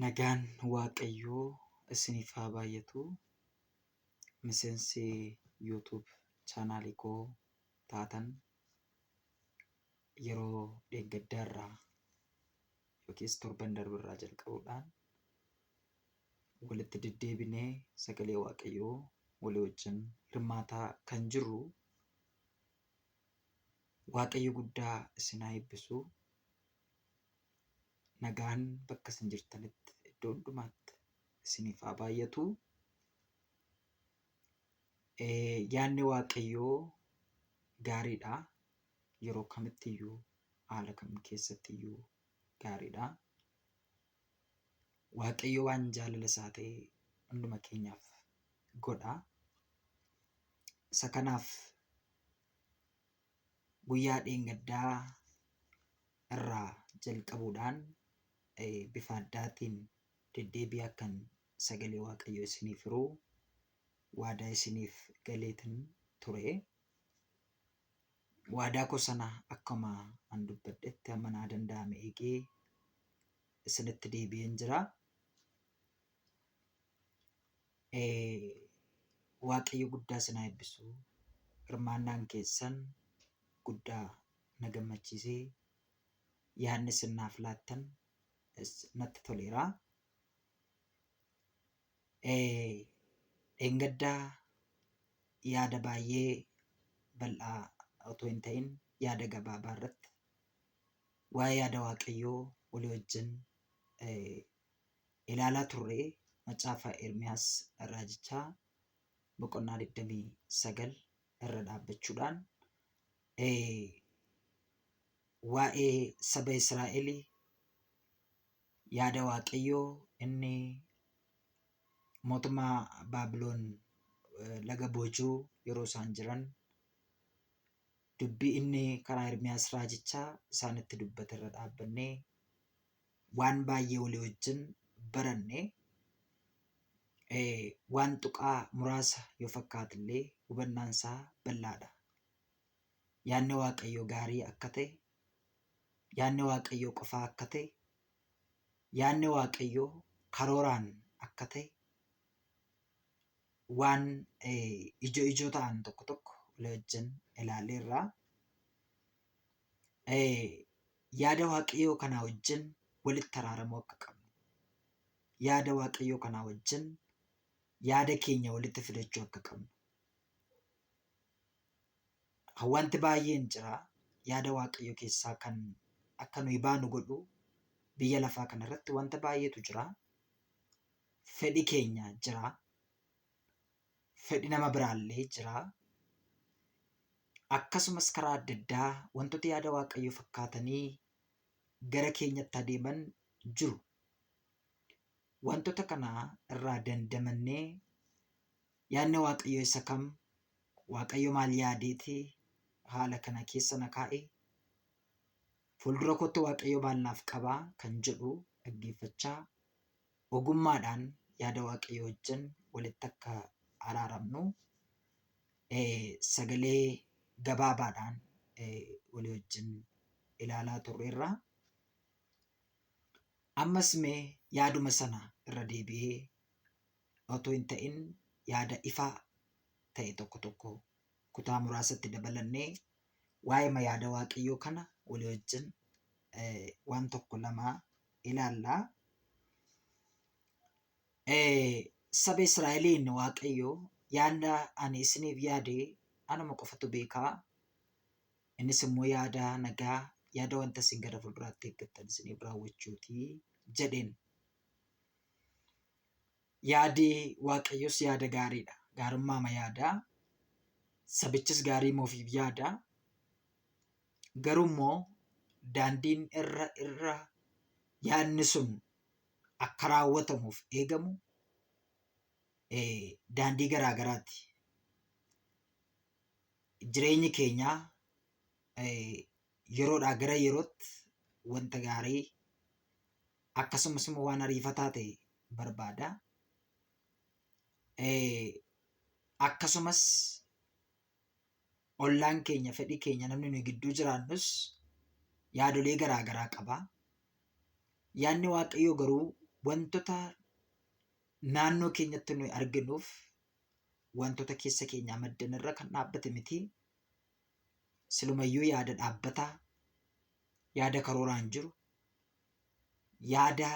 Nagaan Waaqayyoo isiniif haa baay'atu. Miseensi YouTube chaanaalii koo taatan yeroo dheengaddaa irraa yookiis torban darbe irraa jalqabuudhaan walitti deddeebinee sagalee Waaqayyoo walii wajjin hirmaataa kan jirru Waaqayyo guddaa isin haa eebbisu. Nagaan bakka isin jirtanitti iddoo hundumaatti isiniif haa baay'atu. Yaadni Waaqayyoo gaariidha. Yeroo kamitti iyyuu haala kam keessatti iyyuu gaariidha. Waaqayyo waan jaalala isaa ta'e hunduma keenyaaf godha. Isa kanaaf guyyaa dheengaddaa irraa jalqabuudhaan bifa addaatiin deddeebi'ee akkan sagalee Waaqayyoo isiniif hiru waadaa isiniif galeetin ture. Waadaa koo sana akkuma an dubbadhetti hamma naa danda'ame eegee isinitti deebi'een jira. Waaqayyo guddaa isin haa eebbisu. Hirmaannaan keessan guddaa na gammachiisee yaadni isin naaf laattan natti toleera. Dheengadda yaada baay'ee bal'aa otoo hin ta'in yaada gabaabaa irratti waa'ee yaada Waaqayyoo walii wajjin ilaalaa turre macaafa Ermiyaas raajichaa boqonnaa 29 irra dhaabbachuudhaan waa'ee saba Israa'el yaada Waaqayyoo inni mootummaa Baabiloon laga boojuu yeroo isaan jiran dubbii inni karaa Ermiyaas raajichaa isaanitti dubbate irra dhaabbannee waan baay'ee walii wajjin baranne. Waan tuqaa muraasa yoo fakkaatellee hubannaan isaa bal'aadha. Yaadni Waaqayyoo gaarii akka ta'e, yaadni Waaqayyoo qofaa akka ta'e, yaadni Waaqayyoo karooraan akka ta'e waan ijoo ijoo ta'an tokko tokko walii wajjin ilaaleerra. Yaada Waaqayyoo kanaa wajjin walitti araaramuu akka qabnu, yaada Waaqayyoo kanaa wajjin yaada keenya walitti fidachuu akka qabnu. Wanti baay'een jira yaada Waaqayyoo keessaa kan akka nuyi baanu godhu biyya lafaa kanarratti wanta baay'eetu jira. Fedhi keenya jira. Fedhi nama biraallee jira. Akkasumas karaa adda addaa wantoota yaada Waaqayyoo fakkaatanii gara keenyatti adeeman jiru. Wantoota kana irraa dandamannee yaadni Waaqayyoo isa kam? Waaqayyo maal yaadeeti haala kana keessa na kaa'e? Fuuldura kootti Waaqayyo maal naaf qaba kan jedhu dhaggeeffachaa ogummaadhaan yaada Waaqayyoo wajjin walitti akka araaramnu sagalee gabaabaadhaan walii wajjin ilaalaa turreerra. Ammas mee yaaduma sana irra deebi'ee otoo hin ta'in yaada ifaa ta'e tokko tokko kutaa muraasatti dabalannee waa'eema yaada Waaqayyoo kana walii wajjin waan tokko lama ilaalla. Saba Israa'eliin Waaqayyo yaada ani isiniif yaade anuma qofatu beekaa. Innis immoo yaada nagaa, yaada wanta isin gara fuulduraatti eeggattan isiniif raawwachuuti jedheen. Yaadi Waaqayyos yaada gaariidha. Gaarummaama yaada. Sabichis gaariima ofiif yaada. Garuu immoo daandiin irra irra yaadni sun akka raawwatamuuf eegamu daandii garaa garaati. Jireenyi keenya yeroodhaa gara yerootti wanta gaarii akkasumas immoo waan ariifataa ta'e barbaada. Akkasumas ollaan keenya fedhii keenya namni nuyi gidduu jiraannus yaadolee garaa garaa qaba. Yaadni Waaqayyoo garuu Wantoota naannoo keenyatti nuyi arginuuf wantoota keessa keenyaa maddan irra kan dhaabbate miti. Silumayyuu yaada dhaabbataa, yaada karooraan jiru, yaada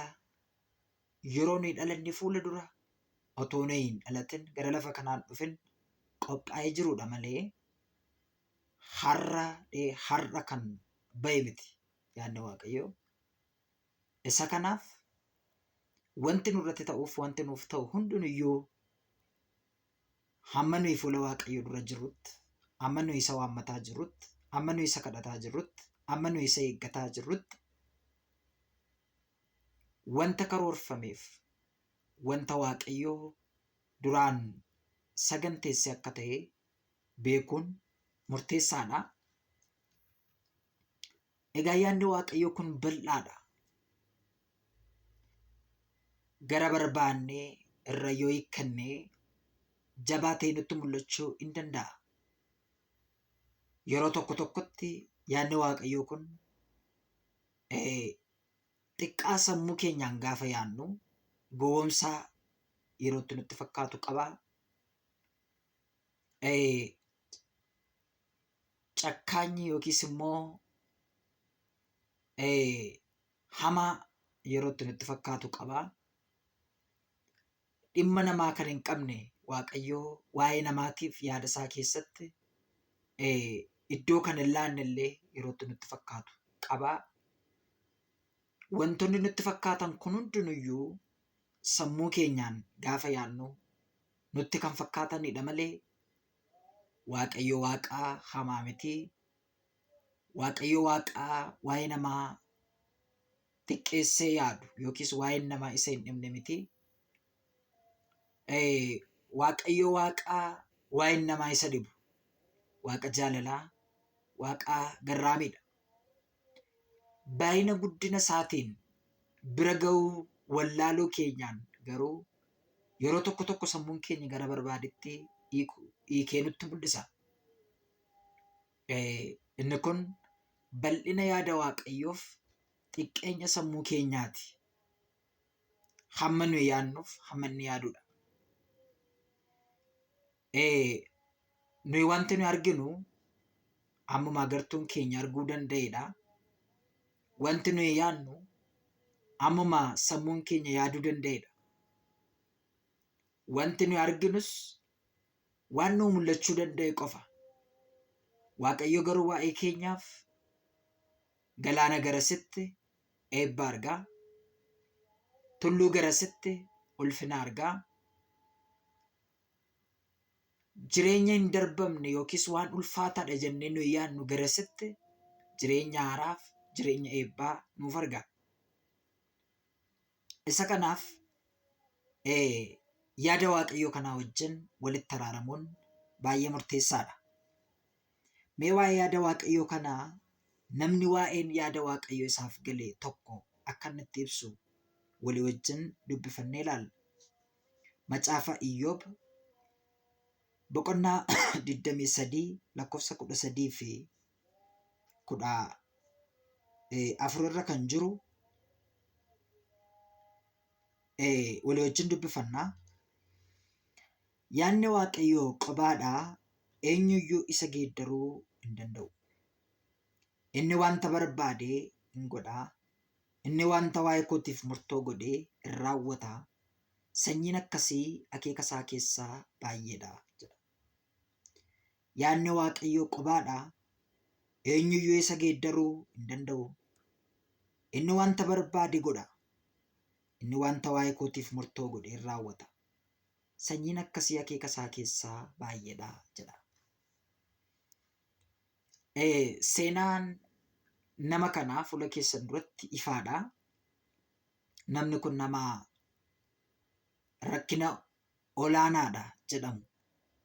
yeroo nuyi dhalanne fuula dura otoo nuyi hin dhalatin gara lafa kanaan dhufin qophaa'ee jirudha malee har'a har'a kan ba'e miti yaadni Waaqayyoo. Isa kanaaf wanti nurratti ta'uuf wanti nuuf ta'u hundinuyyuu hamma nuyi fuula Waaqayyoo dura jirrutti, hamma nuyi isa waammataa jirrutti, hamma nuyi isa kadhataa jirrutti, hamma nuyi isa eeggataa jirrutti wanta karoorfameef wanta Waaqayyoo duraan saganteesse akka ta'e beekuun murteessaadha. Egaa yaadni Waaqayyoo kun bal'aadha. Gara barbaannee irra yoo hiikkannee jabaa ta'e nutti mul'achuu in danda'a. Yeroo tokko tokkotti yaadni Waaqayyoo kun xiqqaa sammuu keenyaan gaafa yaadnu gowwoomsaa yerootti nutti fakkaatu qaba. Cakkaanyi yookiis immoo hamaa yerootti nutti fakkaatu qaba. Dhimma namaa kan hin qabne Waaqayyoo waa'ee namaatiif yaada isaa keessatti iddoo kan hin laanne illee yerootti nutti fakkaatu qaba. Wantoonni nutti fakkaatan kun hundinuyyuu sammuu keenyaan gaafa yaadnu nutti kan fakkaatanidha malee Waaqayyo Waaqa hamaa miti. Waaqayyo Waaqa waa'ee namaa xiqqeessee yaadu yookiis waa'een namaa isa hin dhibne miti. Waaqayyo Waaqa waa'een namaa isa dhibu, Waaqa jaalalaa, Waaqa garraamiidha. Baay'ina guddina isaatiin bira ga'uu wallaaluu keenyaan garuu yeroo tokko tokko sammuun keenya gara barbaadetti hiikee nutti mul'isa. Inni kun bal'ina yaada Waaqayyoof xiqqeenya sammuu keenyaati. Hamma nuyi yaadnuuf hamma inni yaadudha. Nuyi wanti nuyi arginu ammuma agartuun keenya arguu danda'edha. Wanti nuyi yaadnu ammuma sammuun keenya yaaduu danda'edha. Wanti nuyi arginus waan nuu mul'achuu danda'e qofa. Waaqayyo garuu waa'ee keenyaaf galaana garasitti eebba argaa, tulluu garasitti ulfina argaa, jireenya hin darbamne yookiis waan ulfaataadha jennee nuyi yaadnu garasitti jireenya haaraaf jireenya eebbaa nuuf arga. Isa kanaaf yaada Waaqayyoo kanaa wajjin walitti araaramuun baay'ee murteessaadha. Mee waa'ee yaada Waaqayyoo kanaa namni waa'een yaada Waaqayyoo isaaf gale tokko akka inni itti ibsu walii wajjin dubbifannee ilaalla. Macaafa Iyyoob boqonnaa 23 lakkoofsa 13 fi 14 irra kan jiru walii wajjin dubbifannaa. Yaadni Waaqayyoo qobaadha, eenyuyyuu isa geeddaruu hin danda'u. Inni wanta barbaade in godha, inni wanta waa'ee kootiif murtoo godhe in raawwata, sanyiin akkasii akeeka isaa keessaa baay'ee dha jedha. Yaadni Waaqayyoo qobaadha, eenyuyyuu isa geeddaruu hin danda'u. Inni wanta barbaade godha, inni wanta waa'ee kootiif murtoo godhe in raawwata. Sanyiin akkasii akeeka isaa keessaa baay'eedha jedha. Seenaan nama kanaa fuula keessan duratti ifaadha. Namni kun nama rakkina olaanaadha jedhamu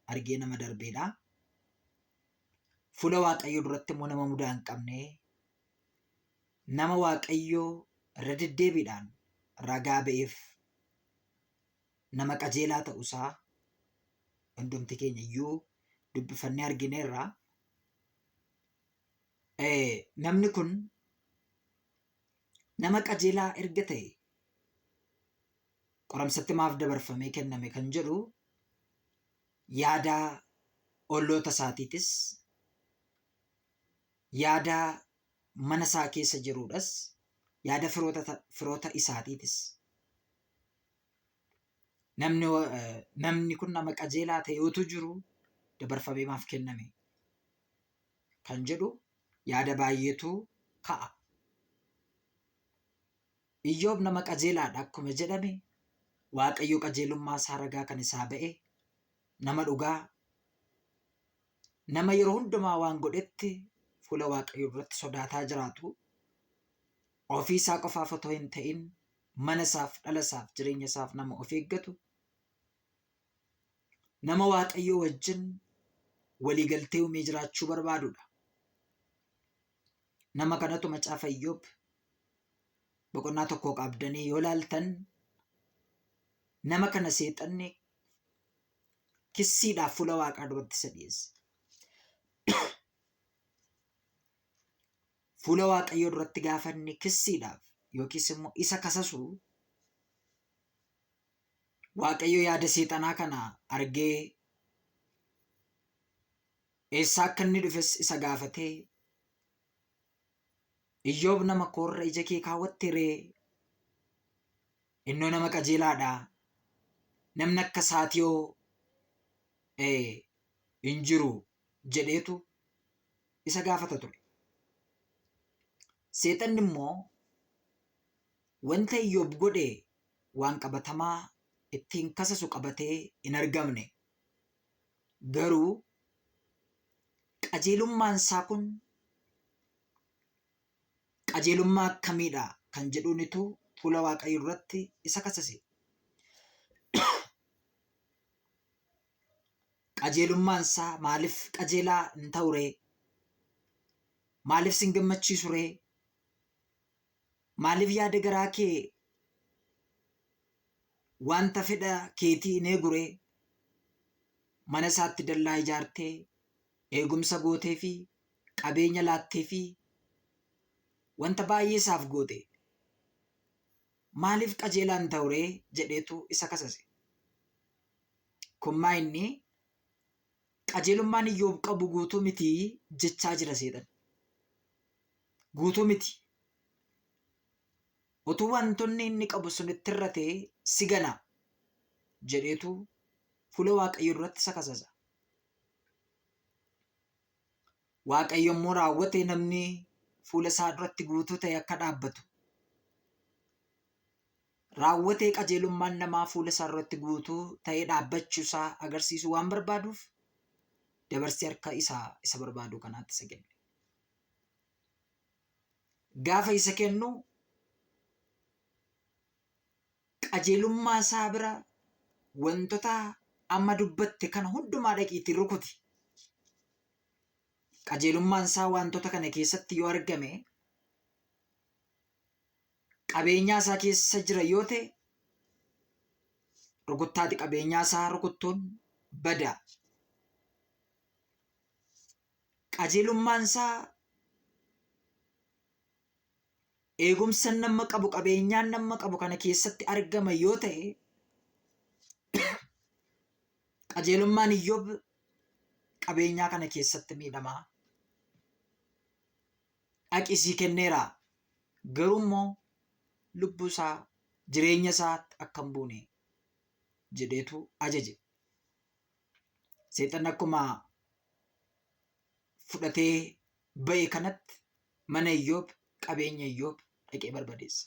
argee nama darbeedha. Fuula Waaqayyoo duratti immoo nama mudaa hin qabne, nama Waaqayyoo irra deddeebiidhaan ragaa ba'eef nama qajeelaa ta'uusaa hundumti keenya iyyuu dubbifannee argineerra. Namni kun nama qajeelaa erga ta'e Qoramsatti maaf dabarfamee kenname kan jedhu yaada olloota isaatiitis yaada mana isaa keessa jiruudhas yaada firoota isaatiitis. Namni, namni kun nama qajeelaa ta'e utuu jiru dabarfamee maaf kenname kan jedhu yaada baay'eetu ka'a. Iyyoob nama qajeelaadha akkuma jedhame Waaqayyo qajeelummaa isaa ragaa kan isaa ba'e nama dhugaa nama yeroo hundumaa waan godhetti fuula Waaqayyoo duratti sodaataa jiraatu ofii isaa qofaaf otoo hin ta'in mana isaaf dhala isaaf jireenya isaaf nama of eeggatu nama Waaqayyoo wajjin waliigaltee uumee jiraachuu barbaadudha. Nama kanatu macaafa Iyyoob boqonnaa tokkoo qabdanii yoo laaltan nama kana seexanni kissiidhaaf fuula Waaqaa duratti isa dhiyeesse. Fuula Waaqayyoo duratti gaafa inni kissiidhaaf yookiis immoo isa kasasu Waaqayyo yaada seexanaa kana argee eessaa akka inni dhufes isa gaafatee Iyyoob nama koorra ija kee kaawwatte ree? Innoo nama qajeelaadha. Namni akka isaatiyoo hin jiru jedheetu isa gaafata ture. Seexanni immoo wanta Iyyoob godhe waan qabatamaa ittiin kasasu qabatee hin argamne. Garuu qajeelummaan isaa kun qajeelummaa akkamiidha kan jedhuunitu fuula Waaqayyo duratti isa kasase. Qajeelummaan isaa maaliif qajeelaa hin ta'u ree? Maaliif sin gammachiisu ree? Maaliif yaada garaa kee wanta fedha keetii hin eegu ree? Mana isaatti dallaa ijaartee, eegumsa gooteefii, qabeenya laatteefii, wanta baay'ee isaaf goote. Maaliif qajeelaa hin ta'u ree? jedheetu isa kasase. Kun maa inni qajeelummaan Iyyoob qabu guutuu miti jechaa jira seexanni. Guutuu miti. Utuu wantonni inni qabu sun itti hir'atee si gana jedheetu fuula Waaqayyoo duratti isa kasasa. Waaqayyo immoo raawwatee namni fuula isaa duratti guutuu ta'e akka dhaabbatu raawwatee qajeelummaan namaa fuula isaa duratti guutuu ta'ee dhaabbachuu isaa agarsiisuu waan barbaaduuf dabarsee harka isaa isa barbaadu kanaatti isa kenne. Gaafa isa kennu qajeelummaa isaa bira wantoota amma dubbatte kana hundumaa dhaqiitii rukuti. Qajeelummaan isaa wantoota kana keessatti yoo argame qabeenyaa isaa keessa jira yoo ta'e rukuttaati qabeenyaa isaa rukuttuun bada. Qajeelummaan isaa eegumsa nama qabu qabeenyaan nama qabu kana keessatti argama yoo ta'e qajeelummaan Iyyoob qabeenyaa kana keessatti miidhama. Dhaqi sii kenneera garuu immoo lubbuu isaa jireenya isaa akka hin buune jedheetu ajaje. Seexanni akkuma fudhatee ba'e kanatti mana Iyyoob qabeenya Iyyoob dhaqee barbadeessa.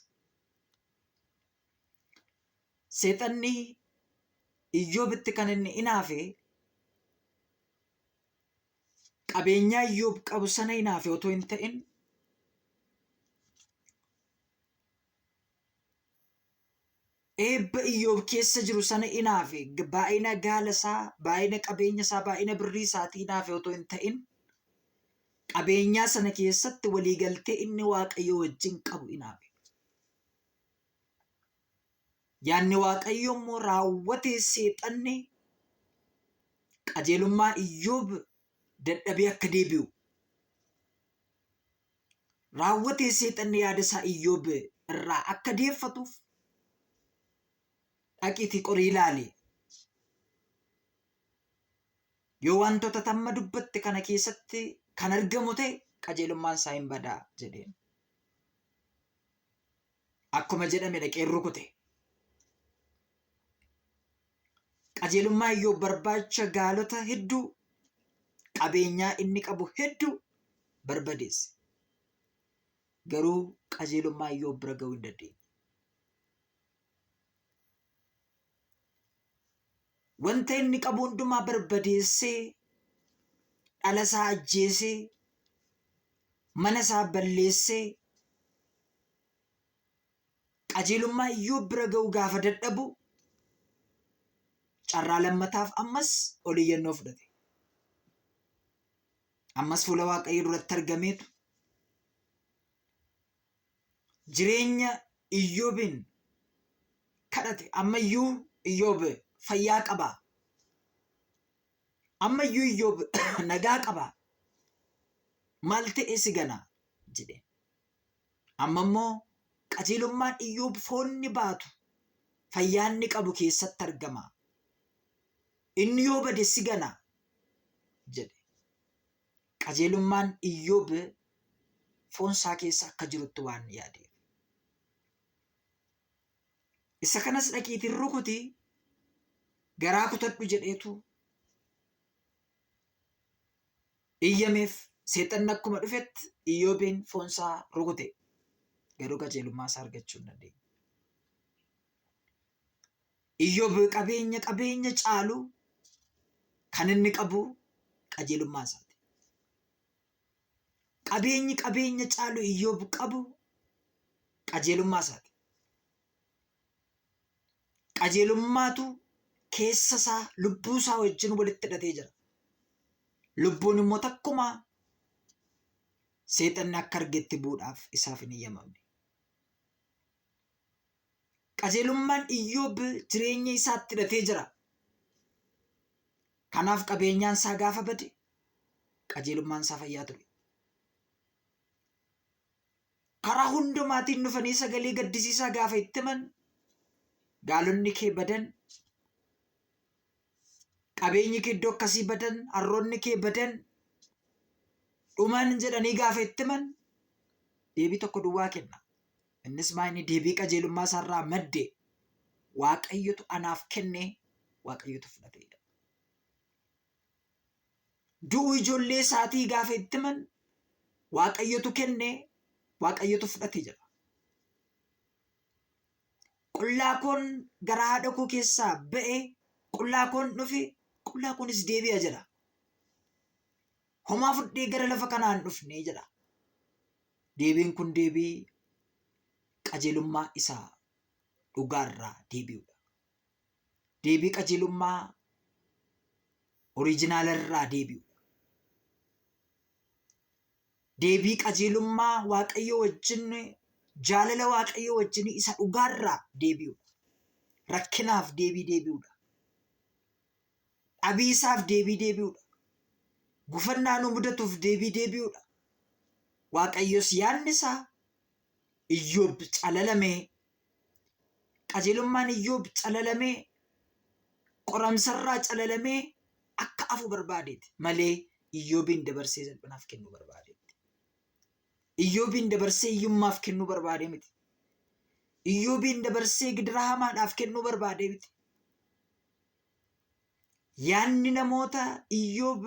Seexanni Iyyoobitti kan inni inaafe qabeenyaa Iyyoob qabu sana inaafe otoo hin ta'in eebba Iyyoob keessa jiru sana inaafe baay'ina gaala isaa, baay'ina qabeenya isaa, baay'ina birrii isaatii inaafe otoo hin ta'in qabeenyaa sana keessatti waliigaltee inni Waaqayyo wajjin qabu inaafe. Yaadni Waaqayyo immoo raawwatee seexanni qajeelummaa Iyyoob dadhabee akka deebi'u raawwatee seexanni yaada isaa Iyyoob irraa akka deeffatuuf Dhaqiitii qorii ilaali. Yoo wantoota tamma dubbatte kana keessatti kan argamu ta'e qajeelummaan isaa hin badaa jedheen. Akkuma jedhame dhaqee rukute. Qajeelummaa Iyyoob barbaacha gaalota hedduu, qabeenyaa inni qabu hedduu barbadeesse. Garuu qajeelummaa Iyyoob bira ga'uu hin dandeenye. Wanta inni qabu hundumaa barbadeessee, dhala isaa ajjeesee, mana isaa balleessee, qajeelummaa Iyyoob bira ga'uu gaafa dadhabu carraa lammataaf ammas ol iyyannoo fudhate. Ammas fuula Waaqayyoo duratti argameetu jireenya Iyyoobiin kadhate. Ammayyuu Iyyoob fayyaa qaba. Ammayyuu Iyyoob nagaa qaba. Maal ta'e si gana jedhe. Amma immoo qajeelummaan Iyyoob foonni baatu fayyaa inni qabu keessatti argama. Inni yoo bade si gana jedhe. Qajeelummaan Iyyoob foon isaa keessa akka jirutti waan yaadeef. Isa kanas dhaqiitiin rukuti garaa kutadhu jedheetu iyyameef. Seexanni akkuma dhufetti Iyyoobiin foon isaa rukute. Garuu qajeelummaa isaa argachuu hin dandeenye. Iyyoob qabeenya qabeenya caalu kan inni qabu qajeelummaa isaati. Qabeenyi qabeenya caalu Iyyoob qabu qajeelummaa isaati. Qajeelummaatu keessa isaa lubbuu isaa wajjin walitti hidhatee jira. Lubbuun immoo takkumaa seexanni akka argetti bu'uudhaaf isaaf hin eeyyamamne. Qajeelummaan Iyyoob jireenya isaatti hidhatee jira. Kanaaf qabeenyaan isaa gaafa bade qajeelummaan isaa fayyaa ture. Karaa hundumaatiin dhufanii sagalee gaddisiisaa gaafa itti himan gaalonni kee badan, qabeenyi kee iddoo akkasii badan, harroonni kee badan, dhuman jedhanii gaafa itti himan deebii tokko duwwaa kenna. Innis maa inni deebii qajeelummaa isaarraa madde Waaqayyotu anaaf kenne Waaqayyotu fudhateedha. Du'uu ijoollee isaatii gaafa itti himan Waaqayyotu kenne Waaqayyotu fudhate jedha. Qullaa koon garaa haadha koo keessaa ba'e qullaa koon dhufe qullaa koonis deebi'a jedha. Homaa fudhee gara lafa kanaa hin dhufne jedha. Deebiin kun deebii qajeelummaa isa dhugaarraa deebi'udha. Deebii qajeelummaa oriijinaalarraa deebi'udha. Deebii qajeelummaa Waaqayyoo wajjin jaalala Waaqayyoo wajjin isa dhugaarraa deebi'udha. Rakkinaaf deebii deebi'udha. Dhabiisaaf deebii deebi'udha. Gufannaa nu mudatuuf deebii deebi'udha. Waaqayyos yaadni isaa Iyyoob calalamee qajeelummaan Iyyoob calalamee qoramsarraa calalamee akka hafu barbaadeeti malee Iyyoobiin dabarsee salphinaaf kennuu barbaadeetti. Iyyoobiin dabarsee hiyyummaaf kennuu barbaadee miti. Iyyoobiin dabarsee gidiraa hamaadhaaf kennuu barbaadee miti. Yaanni namoota Iyyoob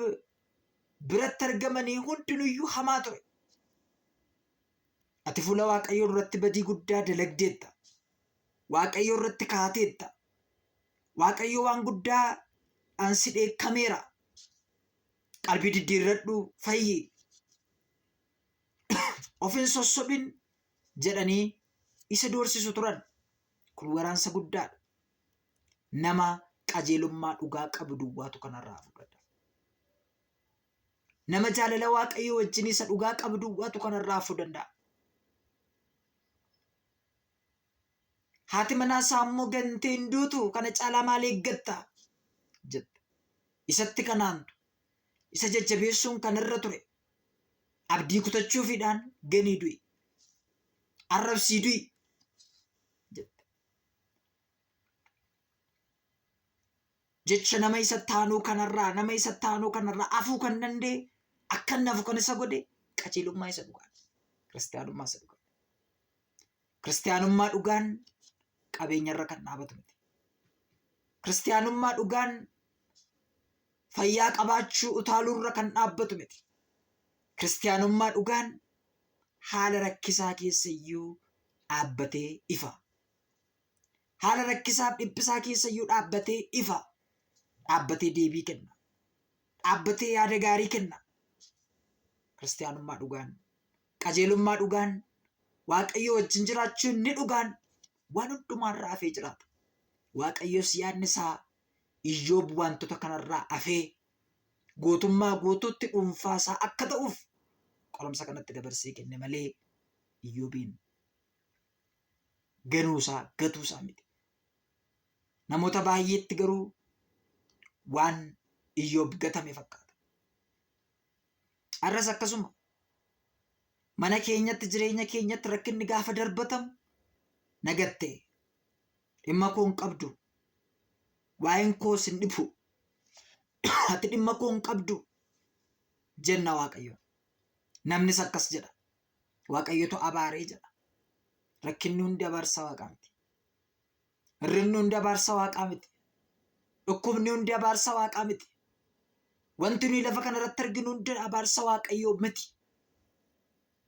biratti argamanii hundinuyyuu hamaa ture. Ati fuula Waaqayyoo duratti badii guddaa dalagdeetta. Waaqayyoo irratti kaateetta. Waaqayyo waan guddaa dhaan si dheekkameera. Qalbii diddiirradhu fayyi. Of hin sossobin jedhanii isa doorsisu turan. Kun waraansa guddaadha. Nama qajeelummaa dhugaa qabu duwwaatu kanarraa fudhata. Nama jaalala Waaqayyoo wajjin isa dhugaa qabu duwwaatu kanarraa hafuu danda'a. Haati manaa isaa immoo gantee hin duutu kana caalaa maal eeggatta jette. Isatti kanaantu isa jajjabeessuun kan irra ture abdii kutachuufiidhaan ganii du'i. Arrabsii du'i jette. Jecha nama isa taanuu kanarraa nama isa taanuu kanarraa afuu kan danda'e akka inni hafu kan isa godhe qajeelummaa isa dhugaan. Kiristiyaanummaa isa dhugaan. Kiristiyaanummaa dhugaan qabeenyarra kan dhaabatu miti. Kiristiyaanummaa dhugaan fayyaa qabaachuu utaaluurra kan dhaabbatu miti. Kiristiyaanummaa dhugaan haala rakkisaa keessa iyyuu dhaabbatee ifa. Haala rakkisaaf dhiphisaa keessa iyyuu dhaabbatee ifa. Dhaabbatee deebii kenna. Dhaabbatee yaada gaarii kenna. Kiristiyaanummaa dhugaan, qajeelummaa dhugaan, Waaqayyo wajjin jiraachuu inni dhugaan waan hundumaarraa hafee jiraata. Waaqayyos yaadni isaa Iyyoob wantoota kanarraa hafee guutummaa guutuutti dhuunfaa isaa akka ta'uuf qoramsa kanatti dabarsee kenne malee Iyyoobiin ganuu isaa gatuu isaa miti. Namoota baay'eetti garuu waan Iyyoob gatame fakkaata. Har'as akkasuma mana keenyatti jireenya keenyatti rakkinni gaafa darbatamu nagatte dhimma koo hin qabdu waa'een koos hin dhibu ati dhimma koo hin qabdu jenna Waaqayyoon. Namnis akkas jedha. Waaqayyotu abaaree jedha. Rakkinni hundi abaarsa waaqaa miti. Hirribni hundi abaarsa waaqaa miti. Dhukkubni hundi abaarsa waaqaa miti. Wanti nuyi lafa kana irratti arginu hundi abaarsa waaqayyoo miti.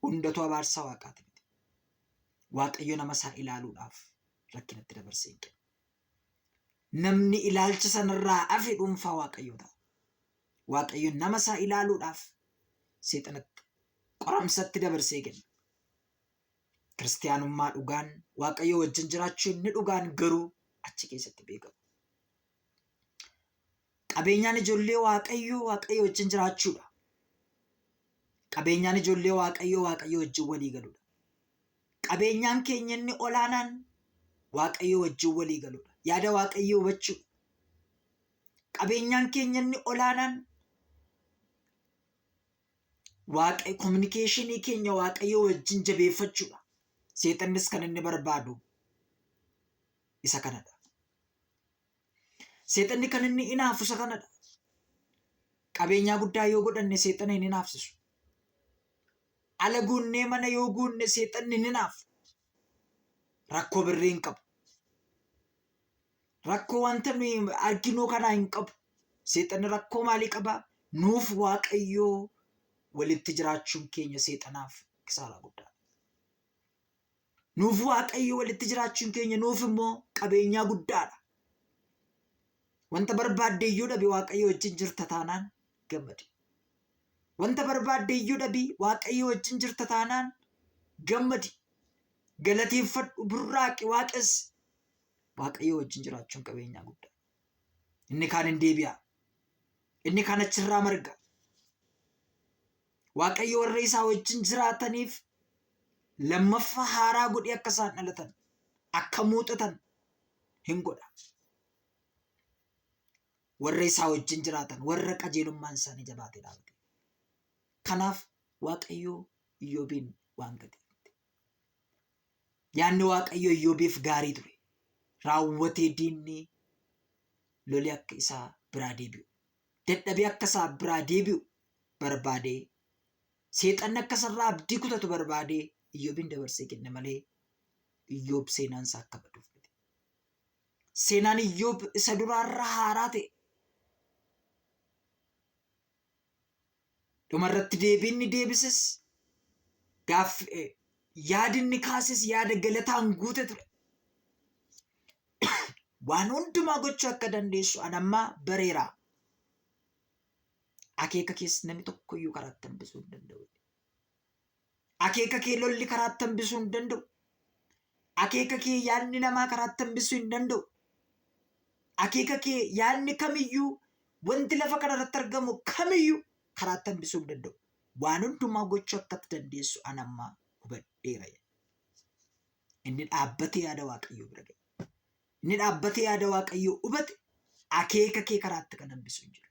Hundatu abaarsa waaqaati miti. Waaqayyo nama isaa ilaaluudhaaf rakkinatti dabarsee hin kennu. Namni ilaalcha sanarraa hafe dhuunfaa waaqayyoo ta'a. Waaqayyo nama isaa ilaaluudhaaf seexanatti qoramsatti dabarsee kenna. Kiristiyaanummaa dhugaan Waaqayyo wajjin jiraachuu inni dhugaan garuu achi keessatti beekama. Qabeenyaan ijoollee Waaqayyoo Waaqayyo wajjin jiraachuudha. Qabeenyaan ijoollee Waaqayyoo Waaqayyo wajjin walii galuudha. Qabeenyaan keenya inni olaanaan Waaqayyo wajjin walii galuudha. Yaada Waaqayyoo hubachuudha. Qabeenyaan keenya inni olaanaan Waaqa kominikeeshinii keenya Waaqayyo wajjin jabeeffachuudha. Seexannis kan inni barbaadu isa kanadha. Seexanni kan inni inaafu isa kanadha. Qabeenyaa guddaa yoo godhanne seexana hin inaafsisu. Ala guunnee mana yoo guunne seexanni hin inaafu. Rakkoo birrii hin qabu. Rakkoo wanta nuyi arginuu kanaa hin qabu. Seexanni rakkoo maalii qaba? Nuuf Waaqayyoo walitti jiraachuun keenya seexanaaf kisaaraa guddaadha. Nuuf Waaqayyo walitti jiraachuun keenya nuuf immoo qabeenyaa guddaadha. Wanta barbaadde iyyuu dhabi Waaqayyo wajjin jirta taanaan gammadi. Wanta barbaadde iyyuu dhabi Waaqayyo wajjin jirta taanaan gammadi. Galateeffadhu, burraaqi, waaqessi. Waaqayyo wajjin jiraachuun qabeenyaa guddaa. Inni kaan hin deebi'a. Inni kaan achirraa marga. Waaqayyo warra isaa wajjin jiraataniif lammaffaa haaraa godhee akka isaan dhalatan, akka muuxatan hin godha. Warra isaa wajjin jiraatan, warra qajeelummaan isaanii jabaatee dhaabate. Kanaaf Waaqayyo Iyyoobiin waan gate miti. Yaadni Waaqayyo Iyyoobiif gaarii ture. Raawwatee diinni lolee akka isaa biraa deebi'u, dadhabee akka isaa biraa deebi'u barbaadee, seexanni akka isarraa abdii kutatu barbaadee Iyyoobiin dabarsee kenne malee Iyyoob seenaan isaa akka baduuf miti. Seenaan Iyyoob isa duraarraa haaraa ta'e. Dhumarratti deebiin inni deebises gaaffi yaadi inni kaases yaada galataan guute ture. Waan hundumaa gochuu akka dandeessu an amma bareera. Akeeka kees namni tokkoyyuu karaatti hambisuu hin danda'u. Akeeka kee lolli karaatti hambisuu hin danda'u. Akeeka kee yaadni namaa karaatti hambisuu hin danda'u. Akeeka kee yaadni kamiyyuu wanti lafa kana irratti argamu kamiyyuu karaatti hambisuu hin danda'u. Waan hundumaa gochuu akka ati dandeessu an amma hubadheera. Inni dhaabbatee yaada Waaqayyoo bira ga'e. Inni dhaabbatee yaada Waaqayyoo hubate akeeka kee karaatti kan hambisu hin jiru.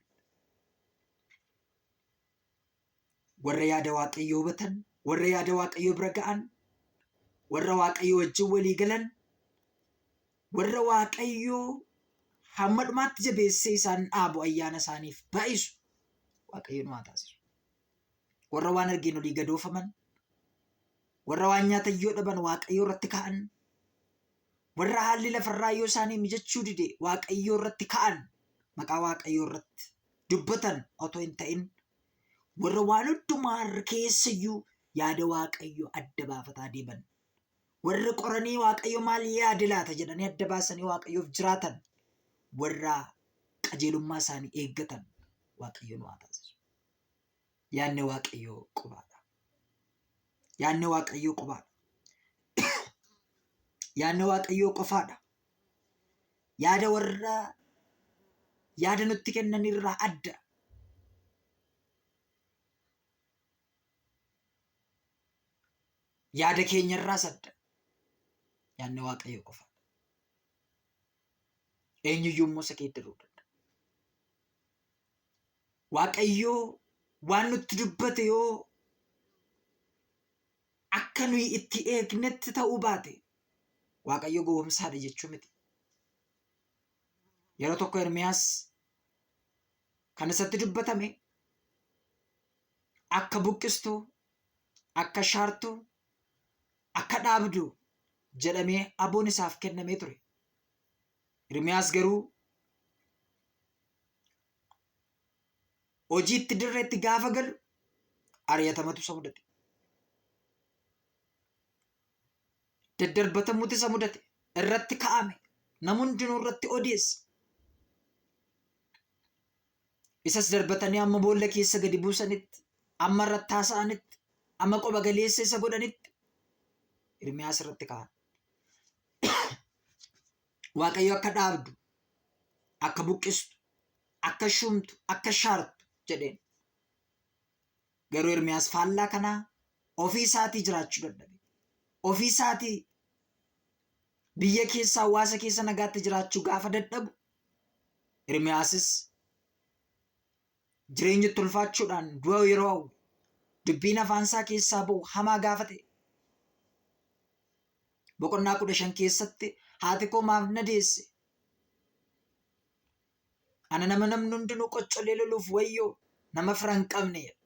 Warra yaada Waaqayyoo hubatan, warra yaada Waaqayyoo bira ga'an, warra Waaqayyoo wajjin walii galan, warra Waaqayyoo hamma dhumaatti jabeessee isaan dhaabu ayyaana isaaniif baay'isu Waaqayyo nu haa taasisu. Warra waan argeen olii gadoofaman, warra waan nyaatan yoo dhaban Waaqayyo irratti ka'an, warra haalli lafarraa yoo isaanii mijachuu dide Waaqayyo irratti ka'an, maqaa Waaqayyo irratti dubbatan otoo hin ta'in warra waan hundumaa keessayyuu yaada Waaqayyo adda baafataa deeman. Warra qoranii Waaqayyo maal yaade laata jedhanii adda baasanii Waaqayyoof jiraatan warra qajeelummaa isaanii eeggatan Waaqayyo nu haa taasisu. Yaadni Waaqayyoo qobaadha. Yaadni Waaqayyoo qobaadha. Yaadni Waaqayyoo qofaadha. Yaada warra yaada nutti kennan irraa adda. Yaada keenya irraas adda. Yaadni Waaqayyoo qofaadha. Eenyuyyuu immoo isa geeddaruu danda'a. Waaqayyoo waan nutti dubbate yoo akka nuyi itti eegnetti ta'uu baate Waaqayyo gowwomsaadha jechuu miti. Yeroo tokko Ermiyaas kan isatti dubbatame akka buqqistu, akka shaartu, akka dhaabdu jedhamee aboon isaaf kennamee ture. Ermiyaas garuu hojiitti dirreetti gaafa galu ari'atamatu isa mudate. Daddarbatamuutu isa mudate. Irratti ka'ame. Nama hundinuu irratti odeesse. Isas darbatanii amma boolla keessa gadi buusanitti, amma irratti haasa'anitti, amma qoba galeessa isa godhanitti Ermiyaas irratti ka'an. Waaqayyo akka dhaabdu, akka buqqistu, akka shuumtu, akka shaartu jedheen. Garuu Ermiyaas faallaa kanaa ofii isaatii jiraachuu dadhabe. Ofii isaatii biyya keessa hawaasa keessa nagaatti jiraachuu gaafa dadhabu Ermiyaasis jireenya itti ulfaachuudhaan du'a yeroo hawwe dubbiin afaan isaa keessaa ba'u hamaa gaafa ta'e boqonnaa 15 keessatti haati koo maaf na deesse ana nama namni hundinuu qoccolee loluuf wayyoo nama fira hin qabne jedha.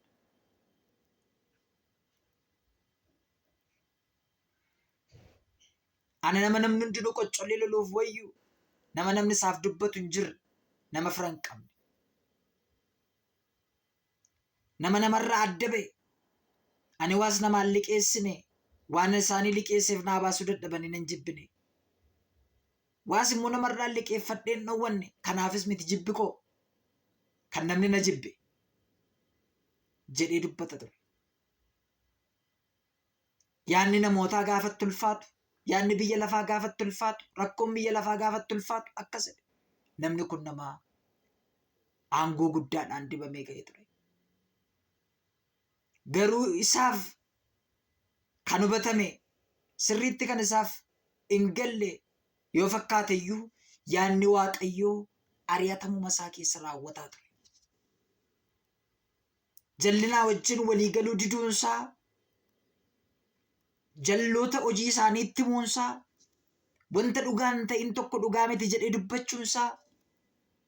Ana nama namni hundinuu qoccolee loluuf wayyuu nama namni isaaf dubbatu hin jirre nama fira hin qabne. Nama namarraa adda ba'e ani waas namaan liqeessine waan isaanii liqeesseef naa baasuu dadhabanii nan jibbine. Waas immoo namarraa liqeeffadhee hin dhowwanne kanaafis miti jibbi koo kan namni na jibbe jedhee dubbata ture. Yaadni namootaa gaafa itti ulfaatu, yaadni biyya lafaa gaafa itti ulfaatu, rakkoon biyya lafaa gaafa itti ulfaatu akkas jedhe. Namni kun nama aangoo guddaadhaan dibamee ka'ee ture. Garuu isaaf kan hubatame sirriitti kan isaaf hin galle yoo fakkaate iyyuu yaadni Waaqayyoo ari'atamuma isaa keessa raawwataa ture. Jallinaa wajjin walii galuu diduunsaa, jalloota hojii isaanii itti himuunsaa, wanta dhugaa hin ta'in tokko dhugaa miti jedhee dubbachuunsaa,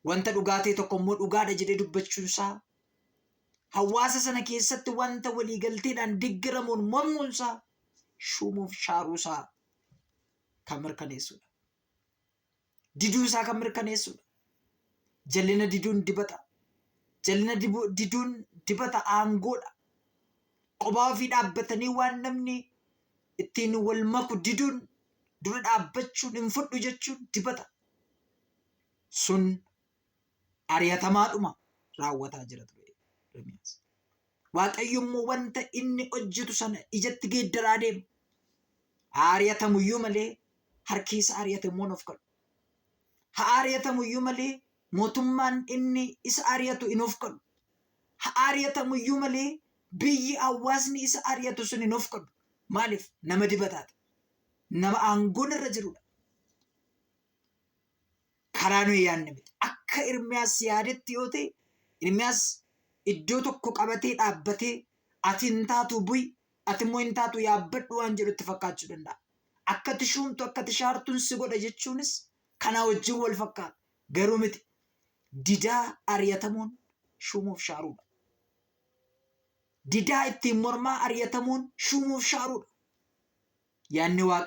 wanta dhugaa ta'e tokko immoo dhugaadha jedhee dubbachuunsaa, hawaasa sana keessatti wanta walii galteedhaan deggeramuun mormuunsaa, shuumuuf shaaruusaa kan mirkaneessudha. Diduu isaa kan mirkaneessudha. Jallina diduun dibata. Jallina diduun dibata aangoodha. Qophaa ofii dhaabbatanii waan namni ittiin wal maku diduun dura dhaabbachuun hin fudhu jechuun dibata. Sun ari'atamaadhuma raawwataa jira ture Ermiyaas. Waaqayyo immoo wanta inni hojjetu sana ijatti geeddaraa deema. Haa ari'atamu iyyuu malee harki isa ari'ate immoo hin of kadhu. Haa ari'atamu iyyuu malee mootummaan inni isa ari'atu hin of kadhu. Haa ari'atamu iyyuu malee biyyi hawaasni isa ari'atu sun hin of kadhu. Maaliif? Nama dibataati. Nama aangoon irra jirudha. Karaa nuyi yaadne miti. Akka Ermiyaas yaadetti yoo ta'e, Ermiyaas iddoo tokko qabatee dhaabbatee ati hin taatu bu'i, ati immoo hin taatu yaabbadhu waan jedhu itti fakkaachuu danda'a. Akka ati shuumtu, akka ati shaartuun si godha jechuunis kanaa wajjin wal fakkaata. Garuu miti. Didaa ari'atamuun shuumuuf shaaruudha. Didaa ittiin mormaa ari'atamuun shuumuuf shaaruudha. Yaanni Waaqayyoo.